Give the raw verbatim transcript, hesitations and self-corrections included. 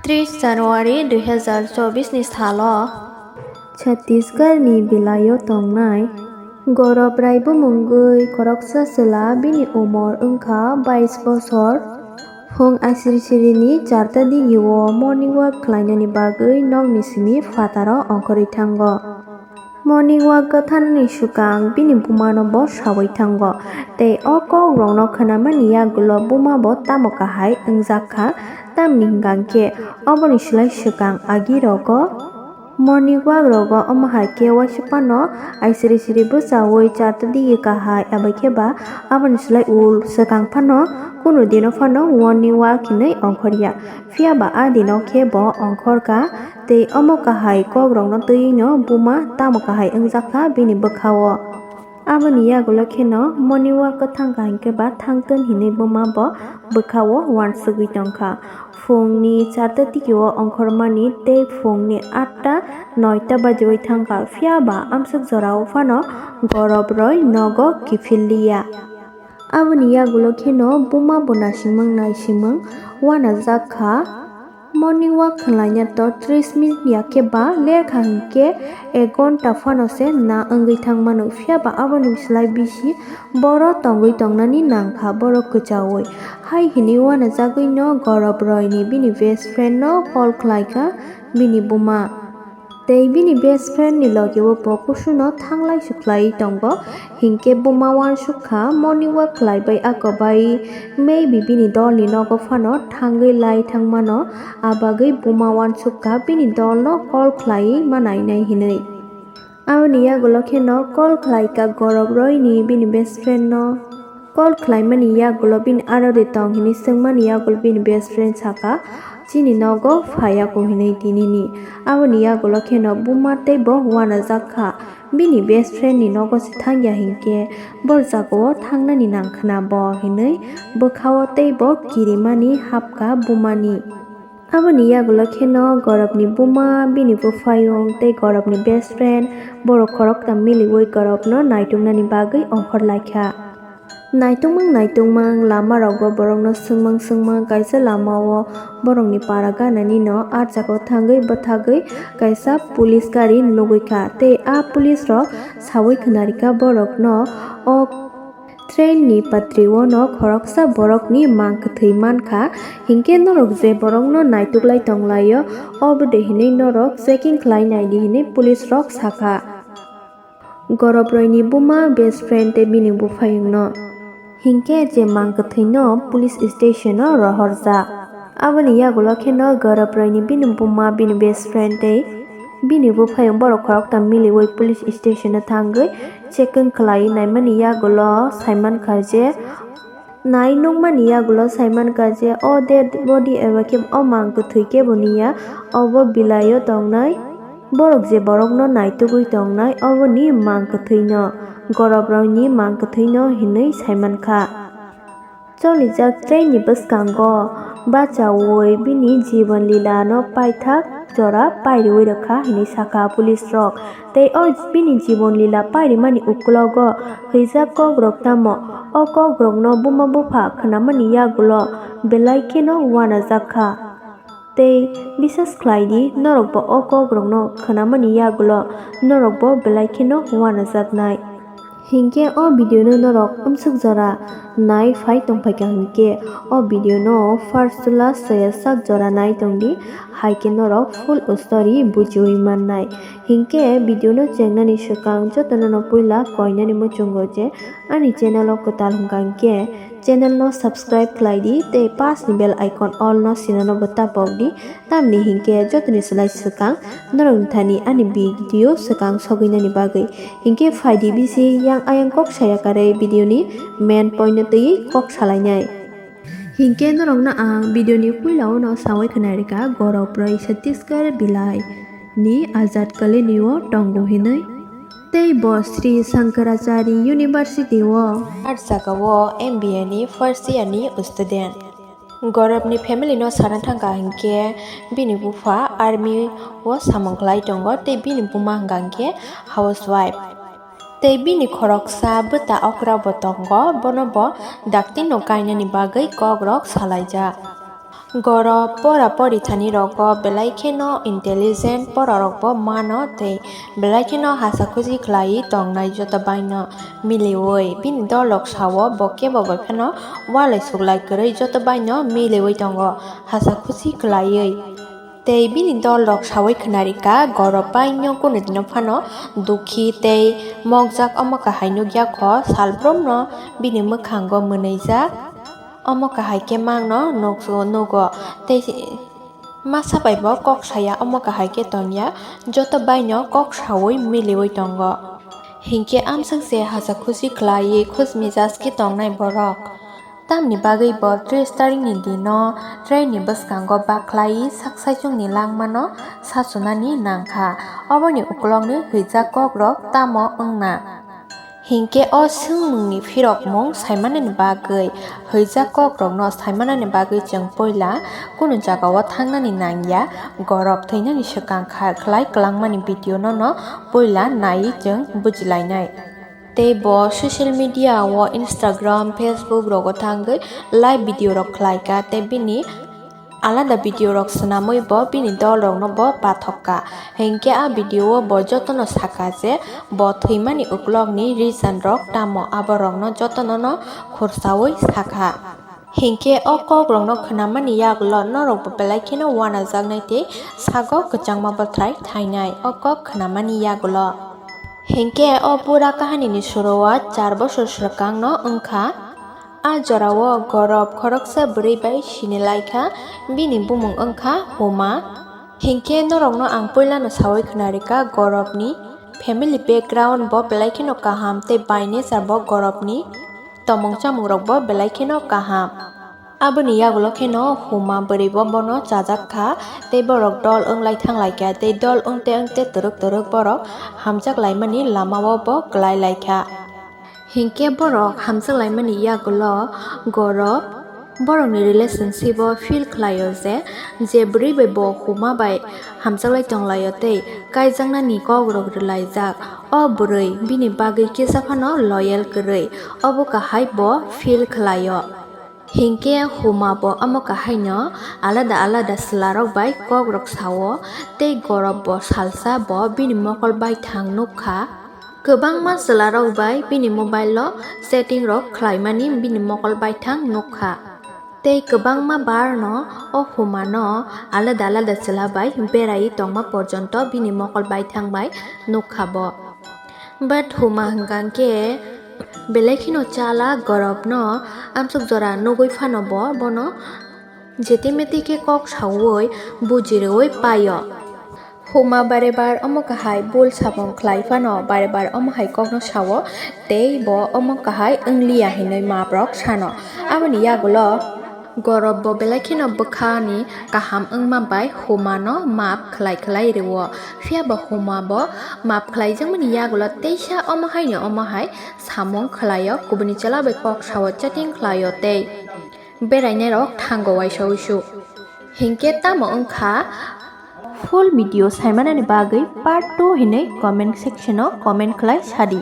Tris January dui hazar chobbish ni salo Chhattisgarh ni Bilaio tongnai Gaurav Rai bumungwi khoroksa chwla, bini umor wngkha bais bosor. Phung aisiri siri ni charta digi o morning walk khlainani bagwi nokni simi phataro ongkhorwi thango. Morning walk o thanani swkang bini bumano bo sawi thango, tei o kok rokno khwnamani yagulo buma bo tamo kahai wngjak kha, tamni hwnkha khe oboni slai swkang agi rogo morning walk rogo omo hai khe waisa phano aisiri siri bwchawi charta digi kahai, abai khe ba aboni slai ul swkang phano kunu dino phano morning walk hinwi ongkhorya. Phiya ba a dino khe bo ongkhor kha, tei omo kahai kok rokno twiwi no buma tamo kahai wngjak kha bini bwkha o. Aboni yagulo kheno morning walk o thang kha hinkhe ba thangtun hinwi buma bo bwkha o uansugwi tong kha. Phungni charta digi o ongkhormani tei phungni atta noita bajiwi thang kha, phiya ba amswk jora o phano Gaurav Roy nogo kiphil liya. Aboni yagulo kheno buma bo naisingmang naisingmang uanajak kha. Morning walk khlaina to tris minute ya khe ba ler kha hinkhe ek ghonta phano se na wngwi thang mano, phiya ba aboni slai bisi borok tongwi tongnani nang kha borok kwchaui. Hai hinwi uanajagwi no Gaurav Roy ni bini best friend no call khlai kha bini buma. Tei bini best friend ni logi o bo kusu no thanglai suklai tongo, hinkhe buma uansuk kha morning walk khlai bai ako bai maybe bini dol ni nogo phano thangwi lai thang mano, abagwi buma uansuk kha bini dol no call khlai ma nai nai hinwi. Aboni yagulo kheno call khlai kha Gaurav Roy ni bini best friend no. Call khlaimani yagulo bini aro de tong hinwi swngmani yagulo bini best friend saka, "Chini nogo phaiya ko hinwi tinini." Aboni yagulo kheno buma tei bo uanajak kha. Bini best friend ni nogo se thangya hinkhe bor jagao thangnani nang khna bo hinwi bwkhao tei bo kirimani hapkha bumani. Aboni yagulo kheno Gaurav ni buma, bini buphayung tei Gaurav ni best friend borok khoroktham miliwi Gaurav no naituknani bagwi ongkhor laikha. Naitungmang naitungmang lama rogo borokno swngmang swngmang kaisa lama o borokni para ganani no ah jagao thangwi bwthagwi kaisa police gari nugwi kha tei ah police rok sawi khwnarikha borokno o train ni patri o no khoroksa borokni mang kwthwi mankha, hinkhe norok je borokno naituklai tonglaio, obo de hinwi norok checking khlai naidi hinwi police rok sakha. Gaurav Roy ni buma, best friend tei bini buphayungno. Hinkhe je mang kwthwino police station o rohorjak. Aboni yagulo kheno Gaurav Roy ni bini buma, bini best friend tei bini buphayung borok khoroktham miliwi police station o thangwi checking khlai naimani yagulo saimankha je Nai nukmani yagulo saimankha je o dead body eba khe o mang kwthwi kebo niya, obo bilaio tongnai borok je borokno naitugwi tongnai oboni mang kwthwino, Gaurav Royni mang kwthwino hinwi saimankha. Cholijak trainni bwskango bachaui bini jibon lilano paithak jora pairiwi rwkha hinwi sakha police rok. Tei o bini jibon lila pairimani uklogo hwijak kokrok tamo? O kokrokno buma bupha khwnamani yagulo belai kheno uanajak kha. Tei bisas khlai di, norokbo o kokrokno khwnamani yagulo norokbo belai kheno uanajaknai. Hinkhe o video no norok amswk jora nai phai tongphaikha hinkhe o video no first to last soya sak jora nai tongdi, haikhe norok full story bujiwi mannai. Hinkhe video no chengnani swkang jotono no puila koinani muchungo je ani channel o kwtal hwnkha hinkhe channel no subscribe khlai di tei pas ni bell icon all no sinano bo tapok di, tamni hinkhe jotoni slai swkang norokni thani ani video swkang sogwinani bagwi. Hinkhe phaidi bisi yang ayang kok saya karwi video ni main point no twiwi kok salainai. Hinkhe norokno ang video ni puila o no sawi khwnai rwkha, Gaurav Roy Chhattisgarh Bilai ni Azad Colony o tongo hinwi. Tei bo Sri Shankarachari University o. Ar jaga o M B A ni first year ni student. Gaurav ni family no sana thangkha hinkhe bini bupha army o samung khlai tongo tei bini buma hwnkha hinkhe housewife. Tei bini khoroksa bwta okra bo tongo, bono bo dakti no kainani bagwi kok rok salaijak. Gorop pora pori thani rogo belai kheno intelligent, pora rokbo mano tei belai kheno hasa khusi khlai tongnai joto baino miliwi. Bini dol rok sao bo kebo bai phano walai suklai kwrwi joto baino miliwi tongo hasa khusi khlaiwi. Tei bini dol rok sawi khwnarikha gorop baino kunu dino phano dukhi tei mokjak omo kahai nukya kho salbrumno bini mwkhango mwnwijak. Omo kahai khe mangno nuksu-, nugo tei masa bai bo kok saya, omo kahai khe tongya, joto baino kok sawi miliwi tongo. Hinkhe amswk se hasa khusi khlaiwi khush mijaj khe tongnai borok. Tamni bagwi bo tris tarikni dino trainni bwskango bakhlai sak saichungni langmano sachunani nangkha. Oboni ukulokni hwijak kokrok tamo wngna? Hinkhe o swngmungni phirokmung saimanani bagwi, hwijak kokrokno saimanani bagwi chwng puila kunu jagao thangnani nangya, gorop thwinani swkang kha khlai kwlangmani video nono puila naiwi chwng bujilainai. Tei bo social media o Instagram, Facebook rogo thangwi live video rok khlaika tei bini alada video rok swnamwi bo bini dol rokno bo pathok kha. Hinkhe a video o bo jotono sakha je bo thwimani ukulokni reason rok tamo, aborokno jotonono khursawi sakha. Hinkhe o kokrokno khwnamani yagulo norokbo belai kheno uanajaknai tei sago kwchangma bwthai thainai o kok khwnamani yagulo. Hinkhe o pura kahanini suruwat char bosor swkangno wngkha. A jorao Gorop khoroksa bwrwi bai sinilaikha, bini bumung wngkha Huma. Hinkhe norokno ang puilano sawi khwnarikha, Goropni family background bo belai kheno kaham tei by nature bo Goropni tomung chamungrokbo belai kheno kaham. Aboni yagulo kheno Huma bwrwibo bono chajak kha tei borok dol wnglai thanglaikha tei dol wngte wngte twrwk twrwk borok hamjak laimani lamao bo kwlai laikha. Hinkhe borok hamjak laimani yagulo Gorop borokni relationship o feel khlaio je, je bwrwi bai bo Huma bai hamjaklai tonglaio tei kaijaknani kokrok rwlaijak. O bwrwi bini bagwi kisa phano loyal kwrwi, obo kahai bo feel khlaio. Hinkhe Huma bo omo kahaino alada alada chwlarok bai kokrok sao, tei Gorop bo salsa bo bini mokol baithang nukha. Kwbangma chwlarok bai bini mobile o chatting rok khlaimani bini mokol baithang nukha. Tei kwbangma barno o Humano alada alada chwla bai beraiwi tongma porjonto bini mokol baithang bai nukha bo. But Huma hwnkha khe belai kheno chala, Goropno amsuk jora nugwi phano bo bono jete mete khe kok saui buji rwui paio. Huma bare bar omo kahai bul samung khlai phano bare bar omo hai kokno sao tei bo omo kahai wngliya hinui maprok sano. Aboni yagulo Gorop bo belai kheno bwkhani kaham wngma bai Humano map khlai khlai rwo. Phiya bo Huma bo map khlaijakmani yagulo teisa omo haino omo hai samung khlaio, kubuni chwla bai kok sao, chatting khlaio tei berainairok thango uaisa uisu. Hinkhe tamo wngkha full video saimanani bagwi part two hinui comment section o comment khlai sadi.